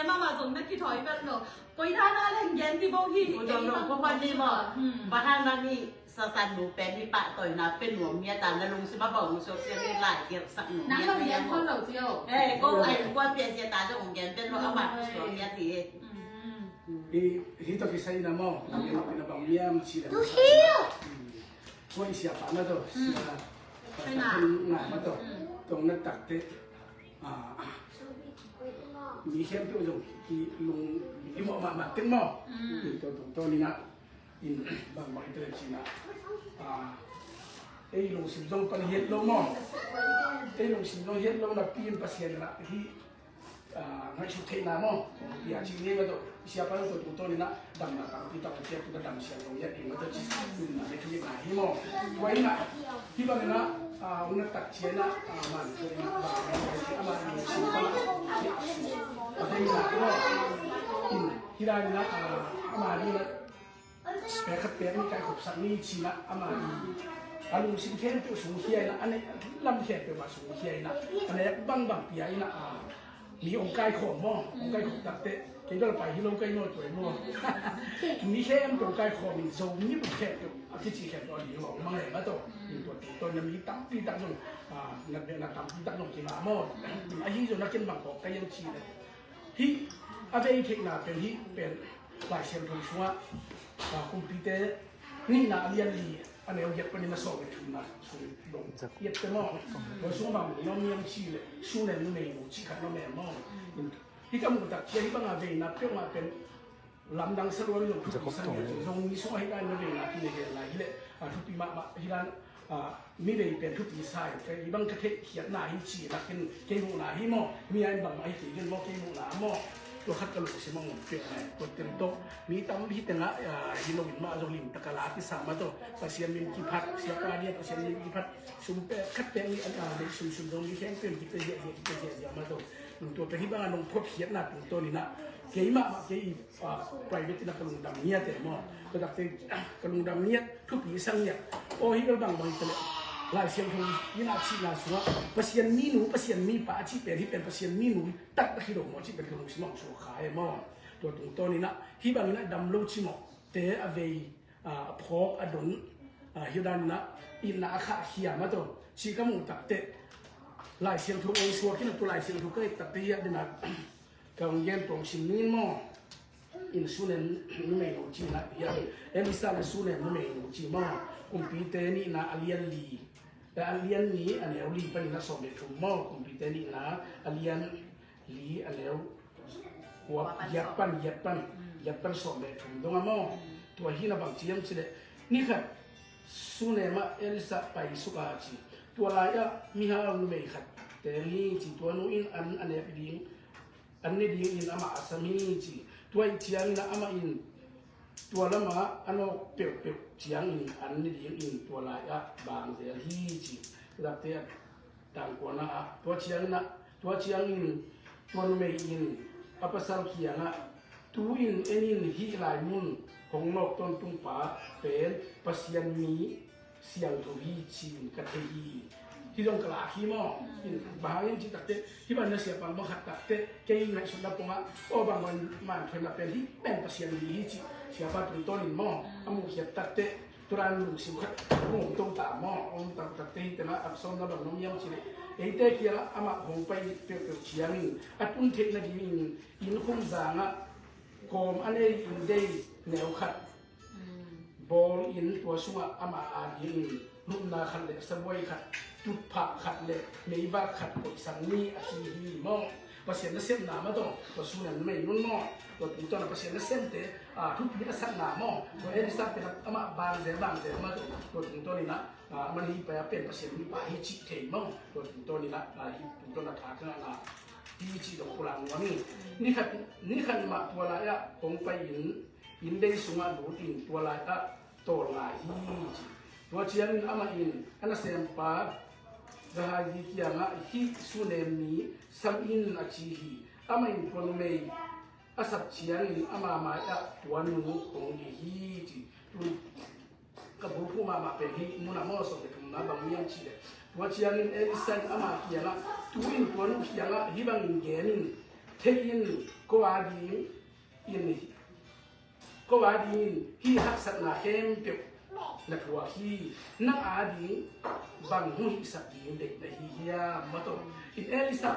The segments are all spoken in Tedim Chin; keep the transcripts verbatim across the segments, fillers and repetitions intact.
Mama zong na kithawi vet lo. Koi dan a leng gen ti bo hi. Ujong lo ko pa ni mo. Hmm. Bahana ni sasan nu pen ni pa toina pen nuam mia ta na lungsim a bang so sia ni lai gel sak nu. Nang lo gen kon lo sio. Eh, ko ai ko pia sia ta dong gen pen lo ama so mia ti. Hmm. Hi hi to kisai na mo. Nang lo pina bang miam ci la. Tu hi. Ko i sia pa na to. Sia. Sia na ma to. Tong na tak te. Ah, mi khempeuh zong i lung i mawh mahmah teng maw? Mm. Tua tungtawn in ah, in bangbang i tel cih in ah, ah, ei lungsim zong pan hiat lo maw? Ei lungsim zong hiat lo napi in Pasian in ah hih, ah, ngaihsut theihna maw? Bia cih ni maw tawh. Siapa lo tua tungtawn in ah damna tampi tak a piak, tua dam siang lo ngiat ding mah tawh ci, nunna le thuhilhna hi maw? Tua in ah hih bang in ah, ah, hong na tak ciang ah, ah, man tua in ah bang in ah ama in sin pan ah, a thei in ah maw? In hih dan in ah, ah, ama in ah spare khat pek ni, kai khopsak ni ci in ah ama in a lungsim khempeuh sungkhia in ah, a neih lam khempeuh mah sungkhia in ah, a nek bangbang pia in ah, ah, mi hong kaikhawm maw? Hong kaikhawm takteh kei bel pai hi lo ka hi maw, tua hi maw? Mi khempeuh hong kaikhawm in Zomi khempeuh a kici khempeuh a ding lawng mang leh mah tawh. In tua tungtawn in ah mi tampi tak zong, ah, natna tampi tak zong kingah maw? In ahi zong na ken bang kawk ka hiam cih leh, hih a vei theihna pen hih pen Lai Siangtho sungah, ah, Kumpite nihna a lian li a neu giat panin a sawm le thumna sung dong giat te maw? Tua sung bang na om hiam cih leh Sunem numei nu cih khat na om e maw? Hih ka muh tak ciang hih banga veina peuhmah pen lamdang sa lua lo, thupi sa ngiat, Zomi sungah hih dan na veina kin na gen lai hi leh, ah, thupi mahmah hih dan, ah, mi vei pen thupi sa hi. Hih bang ka theihkhiatna hi ci, na ken kei muhna hi maw? Mi a in bangmah hi kei ken maw, kei muhna maw? Tua khat ka lungsim a ngom pek nai. Tua teng tawh mi tam hi tengah, ah, hi lo in mah zong lim tak a la kisa mah tawh. Pasian min kiphat, siapa dia Pasian min kiphat. Sum pek khat pek ni an, ah, sum sum zong mi khempeuh kipia ziahziah, kipia ziahziah mah tawh. Tua pen hih bangah nong photkhiatna tungtawn in ah keimah mah kei, ah, private in ah ka lungdam ngiat e maw? Tua takte, ah, ka lungdam ngiat, thupi sa ngiat. Aw, hih bel bangbang hi ta leh Lai Siangtho in ah cihna sungah Pasian minu, Pasian mipa a cih pen hih pen Pasian minu taktak hi lo maw cih pen ka lungsim ah hong suak kha e maw? Tua tungtawn in ah hih bangin ah dam lo cimawhte a vei, ah, a phawk a don, ah, hih dan in ah itna a khahkhia mah tawh cih ka muh takteh Lai Siangtho hong suak in ah tua Lai Siangtho ka et takteh hih a ding ah ka hong gen tuang sim ning maw? In Sunem numei nu cih in ah hiam, Elisa in ah Sunem numei nu cih maw? Kumpite nihna a lian li, a lian ni a neu li panin a sawm le thum maw? Kumpite nihna a lian li a neu kua, giat pan, giat pan, giat pan sawm le thum dong a maw? Tua hi na bang ci hiam cih leh, ni khat Sunem ah Elisa pai suk a ci. Tua lai-ah mihau numei khat teng hi ci, tua nu in an a nek ding, an ne dingin amah a sam hi ci. Tua ih ciangin ah amah in tua lamah a nawk peuhpeuh ciangin an ne dingin tua lai-ah bang zel hi ci. Tua takte a tangkuana ah tua ciangin ah, tua ciangin tua numei in a pasal kiangah, tu-in en in, hih lai mun hong nawk tawntung pa pen Pasian mi siangtho hi ci-in ka thei hi. Hih zong ka lak hi maw? Bang hang hiam cih takteh, hih bang na siapa bang khat takteh kei ngaihsutna pongah, aw, bang man man thuaina pen hih pen Pasian mi hi cih siapa tungtawnin maw, a muhkhiat takteh tua dan lungsim khat hong om to ta maw? Om takteh hih tengah a sawmna bang na om hiam cih leh, eite kiangah amah hong pai peuhpeuh ciangin a tun theih nadingin inn khumzangah kawm a nei in dei neu khat bawl in tua sungah amah a dingin nupna khat le sabuai khat, tutphah khat le meivak khat koihsak ni a ci hi maw? Pasian nasemna mah tawh, tua Sunem numei nun maw? Tua tungtawn a Pasian nasemte, a, thupi a sakna maw? Tua Elisa pen amah bangzel bangzel mah tawh, tua tungtawn in ah, a, aman hih pai a pen Pasian mipa hi cih thei maw? Tua tungtawn in ah, a, hih tungtawn a tha ka ngahna hi cih dong pulak nuam hi. Ni khat, ni khat mah tua lai-ah kong pai in, inn dei sungah lut in tua lai-ah tawl ngai hi ci. Tua ciangin amah in a nasempa Gehazi kiangah, hih Sunem mi sam in a ci hi. Amah in tua numei a sap ciangin ama mai-ah tua nu hong dih hi ci. Tun ka bulphuh mahmah pen hih munah maw, sawm le thumna bang hiam cih leh, tua ciangin Elisa in ama kiangah, tu-in tua nu kiangah hih bangin gen in, thei in, ko a ding in, ko a dingin hih haksatna khempeuh na thuak hi. Nang a ding bang hong hihsak ding deih na hi hiam, maw, tawh. In Elisha,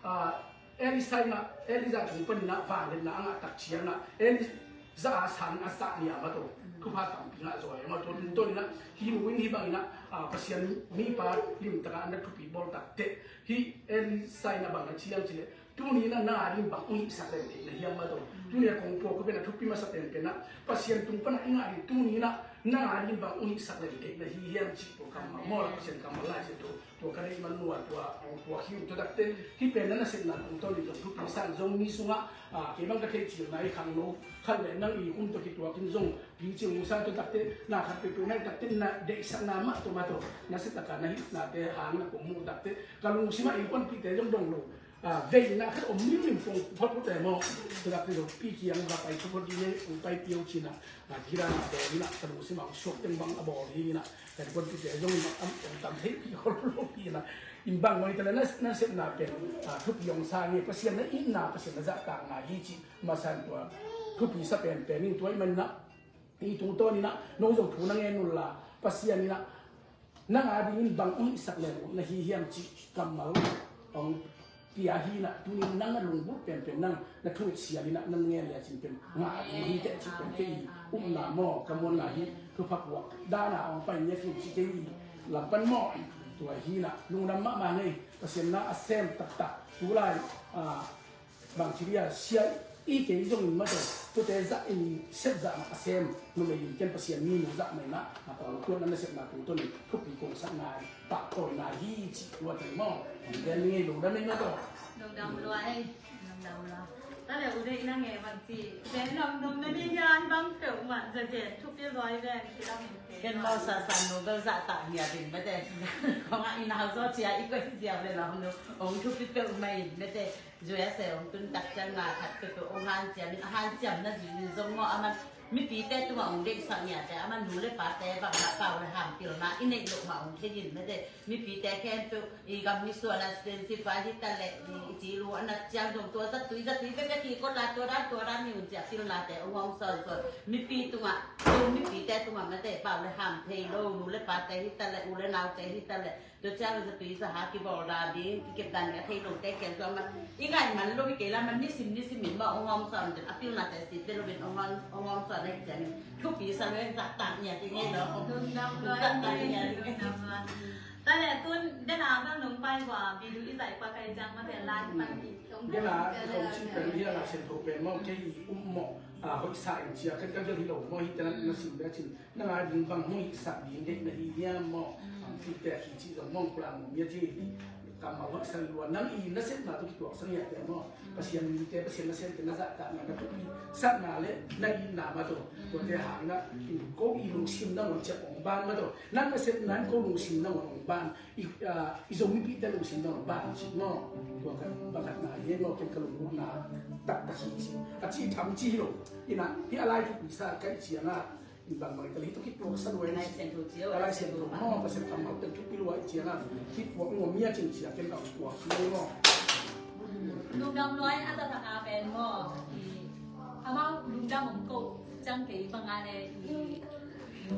ah, Elisha in ah, Elijah tung panin ah vangliatna a ngah tak ciangin ah, Elijah a sang a sah ni a, maw, tawh. Thupha tampi ngah zaw a, maw, tawh. Tuni-in ah hih nu in hih bangin ah, ah, Pasian mipa limtakin ah na thupi bawl takteh, hih Elisha in ah bang na ci hiam cih leh, tuni-in ah nang a ding bang hong hihsak leng deih na hiam, maw, tawh. Tuni-a kong phuak uh pen a thupi masa penpen ah, Pasian tung pan ah i ngah ding, tuni-in ah nang a ding bang hong hihsak leng deih na hi hiam cih tua kammal, maw, Pasian kammal Lai Siangtho tua ka deih man uh a, tua kong phuak hi uh. Tua takteh hih pen na nasepna tungtawn in zong thupi sa in, Zomi sungah, ah, kei bang ka theih cil nai khangno khat le nang i kum tawh kituakin zong picing uh sa. Tua takteh na khat peuhpeuh na hih takteh na deihsakna mah tawh, maw, tawh, na sitak a na hih nate hang na kong muh takteh ka lungsim ah innkuanpihte zong dong lo, ah, veina khat om limlim kong phot uh teh, maw. Tua takteh zong pi kiang va pai phot ding ei, hong pai pih o ci-in ah, ah, gila na bawl in ah, ka lungsim ah hong suak teng bang a bawl hi in ah, ka innkuanpihte zong in ah, am, om tam thei pi khol lo hi in ah, in bang mah hi ta leh na, nasepna pen, ah, thupi hong sa ngei, Pasian na itna, Pasian na zahtakna hi cih masa in tua thupi sa penpen in. Tua ahih manin ah hih tungtawn in ah nong zong thu na ngen un la, Pasian in ah nang a dingin bang hong hihsak leng na hi hiam cih kammal hong pia hi in ah, tuni-in nang a lunggulh penpen, nang na thu sial in ah na ngen le cin pen ngah ding hi teh cih pen kei i upna maw, ka muanna hi. Thupha puak dan a hong pai ni a, kei cih kei i lam pan maw, tua hi in ah lungdam mahmah ing ei. Pasian na a sem taktak, tulai, ah, bang ci ding a, sia i kei zongin, maw, tawh, tuate zah in, sep zah mah a sem numei in, ken Pasian minu zah mah in ah, a tawh tuan a nasepna tungtawn in thupi kong sak nai, pahtawina hi cih tua teng, maw. Tua teng ni, lungdam ei, maw, tawh. Lungdam lua ei. Lungdam lua. Tua leh u deih na nge bang ci, ken lungdam na ni hian bang peuhmah za zen thupi lua ei ven, kilam in. Ken maw, sa sa nu bel zahtak ngiat in, maw, tawh. Kong a i nau zaw cia i koih ziau le lam nu hong thupi peuhmah in, maw, tawh. U S A hong tun tak ciang na khat peuhpeuh hong hanciam in, a hanciamna zui zui zong maw, aman mipite tungah hong deihsak ngiat teh, aman nu le pate bang mah pau le ham pilna i neih loh mah hong thei in, maw, tawh. Mipite khempeuh i gam misuan a spaceship vai hi ta leh, i, i ci lu a nat ciang zong tua zatui zatui bekbek hi, kotla tua dan tua dan hi un ci-a pilnate hong hong sawnsawn. Mipi tungah, tua mipite tungah, maw, tawh, pau le ham thei lo, nu le pate hi ta leh, u le naute hi ta leh, tua ciang zatui zaha kibawl dan ding, kikep dan ding a thei lote kiang tua mah i ngaih man lo hi kei la, man nisim nisim in maw hong hong sawn den, a pilnate site lo in hong hong, hong hong sawn ahih ciangin thupi sa lo in, zahtak ngiat ing ei lo. Lungdam lua ei. Zahtak ngiat ing ei. Lungdam lua. Tua leh tun, bena bang nong pai ua, video i zaih pai kei ciang, maw, tawh, lai pan i, bena i khong cih pen hi a, Lai Siangtho pen maw, kei i um mawh, ah, hoih sa in ci-a, ka, ka gel hi lo maw, hihte na, na sim bek cin. Nang a ding bang hong hihsak ding deih na hi hiam, maw? Mm. Hong cihte hi cih zong maw, hong kulang maw, mi a ci hi. Kammal hoih sa lua, nang i nasepna tawh kituak sa ngiat teh, maw? Mm. Pasian mite, Pasian nasemte na zahtakna, na thupi sakna le na itna, maw, tawh. Mm. Tuate hang in ah, ko i lungsim nangawn ciang hong ban, maw, tawh. Nang nasepna in ko lungsim nangawn hong ban. I, ah, i Zomipihte lungsim nangawn ban cih, maw. Tua kan bang khat na hi, maw, ken ka lunggulhna taktak hi cih. A cih tham cih hi lo. In ah, hih a lai thupi sa ka hih ciang ah, in bang bang i ta leh hih tawh kituak sa lua ei. Lai Siangtho ci o. Lai Siangtho maw, Pasian kammal pen thupi lua i ciang a, kituak nuam hi a cin ci-a ken ka puak hi maw. Lungdam lua ei, a taktak a pen maw. I, amau lungdam om ko ciang kei bang a leh, i,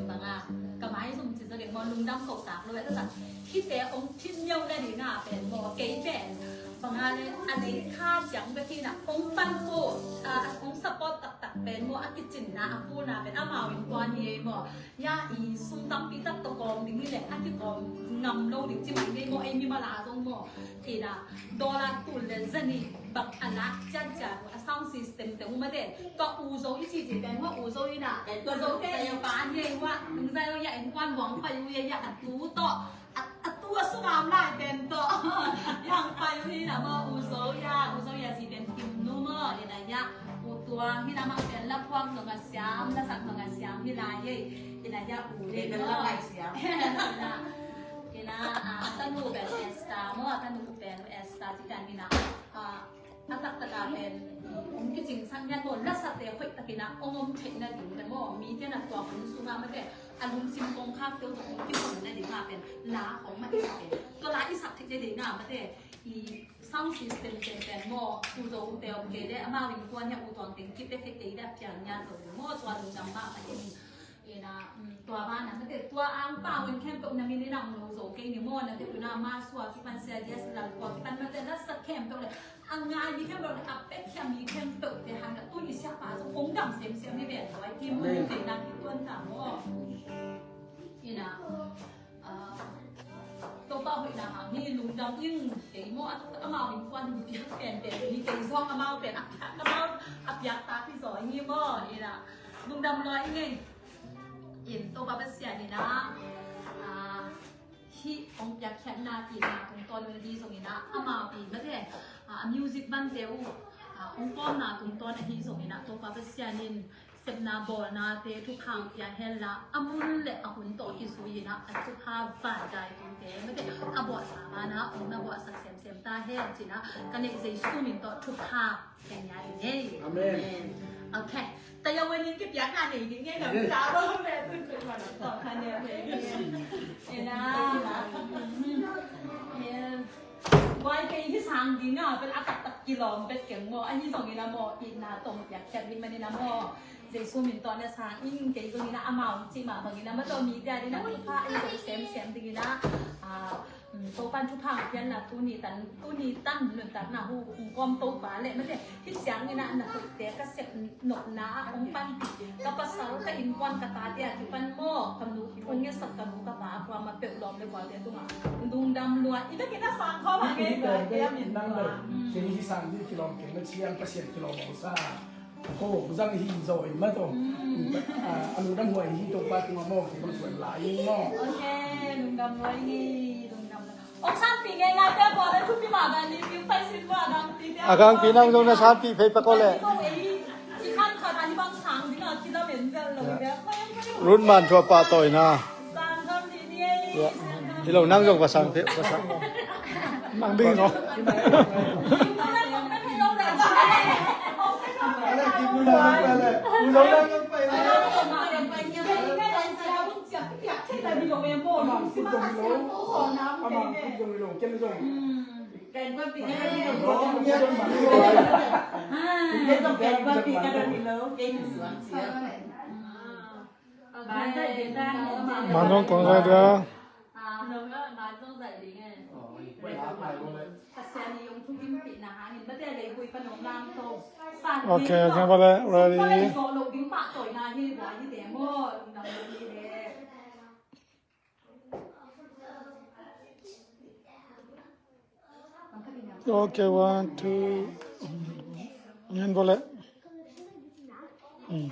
bang a, ka mai zum ci zaw ding maw, lungdam ko tak lua ei, a taktak. Hihte hong thit ngiau na ding a pen maw, kei pen bang a leh, a lei kha ciang bek hi in ah hong pan ko, a, hong support tak tak pen maw, a kicinna, a phone a pen amau in kuan hi ei maw. Ya, i sum tampi tak tawh kawm ding hi leh a kikawm ngam lo ding ci mai ngei maw, ei mimal a zong maw. Ina, dollar tul le zanih bang a lak ciatciat uh, a sound system te uh mate. Tua U Zo i cihcih pen maw, U Zo ina, U Zo te i pa an hi ei uh a, nung zai uh ya, innkuan buang pai uh ya, ya, a tu tawh. A, a tu a sungam lai pen tawh. Yang pai uh hi na maw, U Zo ya, U Zo ya ci pen Kim Nu maw, ina ya, U Tuang hi na maw pen la phuak zong a siam, la sak zong a siam hi lai ei. Ina ya U Lei maw. Ina, ina, a, a tanu pen Esther maw, a tanu pen Esther ci pen ina, a, a taktak a pen hong kicingsak ngiat maw, lasate hoih takin a hong om theihna ding te maw, mite na tua hun sungah mate, a lungsim kongkhakte uh tawh hong kihonna ding a pen la hong mah i sak e. Tua la i sak theih te ding a mate, i Sound system pen maw, U Zo te om kei leh amau innkuan hi a, U Tuang teng kipia kei leh a piang ngiat lo maw, tua lungdam mahmah ing. Ina, um, tua banah mate tua angpau in khempeuh na min in a om lo zo kei ni maw, na te tuna masuak kipan sia dias lal kua kipan mate na sak khempeuh le a ngai mi khempeuh le a pek khia mi khempeuh te hang ka tuni siapa zo kong dam semsem ni ven tua i kim mu te na ki tuan ta maw. Ina, ah, Topa hoihna hang hi lungdam ing kei maw, a, amau innkuan mi piak pen pen hi kei zong amau pen a piak amau a piak ta hi zaw ing hi maw. Ina, lungdam lua ing ei. In Topa Pasian ina, ah, hih hong piakkhiatna tina tungtawn un ahi zong ina, amau pi mate, ah, music bante uh, ah, hong pawlna tungtawn ahi zong ina, Topa Pasian in sepna bawlnate thupha pia hen la, a mun le a hun tawh kizui ina, a thupha vandaitute mate a buahsa bana hong na buahsak semsem ta hen cina, ka neih Jesu min tawh thupha pia nia ding ei. Amen. Amen. Ok. Tayawen in kipiakna nei ding ei na ta ba me tun tun ma na tawh ka ne me. Ina. Guai kei hi sang ding a, pen a taktak kilawm bet keng maw, ahi zong ina maw, itna tawh piakkhiat ding man ina maw. Jesu min tawh na sang ing kei zong ina amau ci mah bang ina ma tawh mi tia ding ina thupha ahi zong semsem ding ina, ah, um, Topan thupha pianna tuni tan, tuni tan nuntakna hu, hong kawm Topa le mate, hih ciang ina na hoihte ka sep nopna a hong panpih ka pasal ka innkuan ka tate a kipan maw, ka nu hong ngetsak ka nu ka pa kuamah peuh lawm le gualte tungah lungdam lua. I vekin a sang khawm a ngei gualte a min nang tua. Kei hi sang ding kilawm keng na ciang Pasian kilawm a sa. Ko zang hi zaw in ma to. A lungdam huai hi Topa tungah maw kei bang suan lai in maw. Ok, lungdam lua ing ei, lungdam lua. Ong sanpih ngeingai pia bawl a thupi mahmah ni, piu paisin lua a dang pi pia. A kang pi nang zong na sanpih phei pak aw leh. I khan khat a hi bang sang ding a kilamen zel lo pia. Run man thua pah tawina. Sang tham dih ni ei. Hi lo nang zong va sang phei va sang. Nang ding zong. Manong kong zai dia. Ok, ok, vale, ready. Ok, one, two. Ngen vale. Hmm.